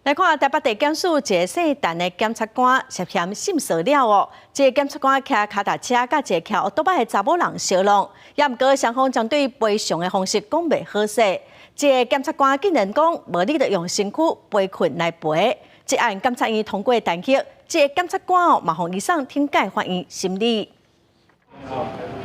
來看台北地檢署一个姓陳的檢察官涉嫌性騷擾哦，這个檢察官騎跤踏車佮一个騎歐多擺的查某人相挵，也毋過雙方針對賠償的方式講袂好勢。這个檢察官竟然講無你就用身軀陪困來賠。這案檢察院通過彈劾，這个檢察官哦嘛予移送懲戒法院審理。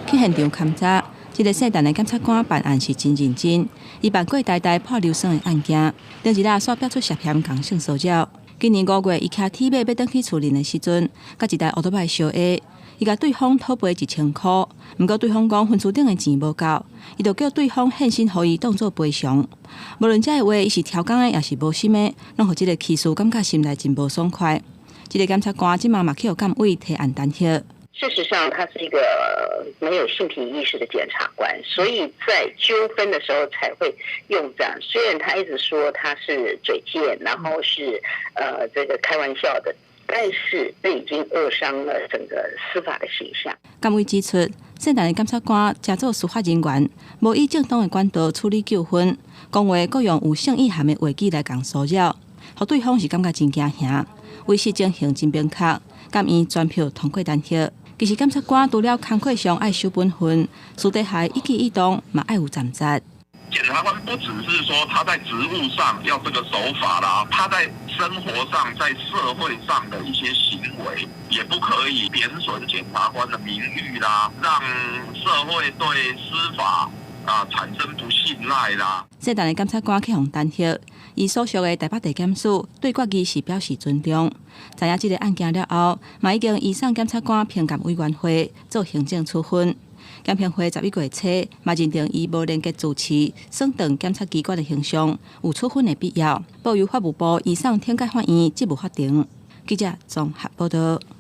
去現場勘查，這个姓陳的檢察官辦案是真認真，伊辦過台大潑硫酸的案件，頂一下煞爆出涉嫌共性騷擾。今年5月，伊騎鐵馬欲轉去厝裡的時陣，佮一台歐多擺相挨，伊共對方討賠1000箍，毋過對方講分厝頂的錢無夠，伊就叫對方獻身予伊當做賠償。無論這个話伊是刁工的，抑是無心的，攏予這个起訴感覺心內真無爽快。這个檢察官這馬嘛去予監委提案彈劾。事實上，他是一個沒有性平意識的檢察官，所以在糾紛的時候才會用這樣。雖然他一直說他是嘴賤，然後是這個開玩笑的，但是這已經扼傷了整個司法的形象。監委指出，姓陳的檢察官假做司法人員，無以正當的管道處理糾紛，講話閣用有性意涵的話語來共騷擾，予對方是感覺真驚嚇。為實證性真明確，監院全票通過彈劾。其實檢察官除了工課上愛守本分，私底下一舉一動嘛愛有站節。檢察官不只是說他在職務上要這個守法啦，他在生活上、在社會上的一些行為，也不可以貶損檢察官的名譽啦，讓社會對司法啊產生不信賴啦。姓陳的檢察官去予彈劾，伊所屬的台北地檢署對決議是表示尊重。知影這个案件了後，嘛已經移送檢察官評鑑委員會做行政處分。檢評會11月初嘛認定伊無廉潔自持，損斷檢察機關的形象，有處分的必要。報由法務部移送懲戒法院職務法庭。記者綜合報道。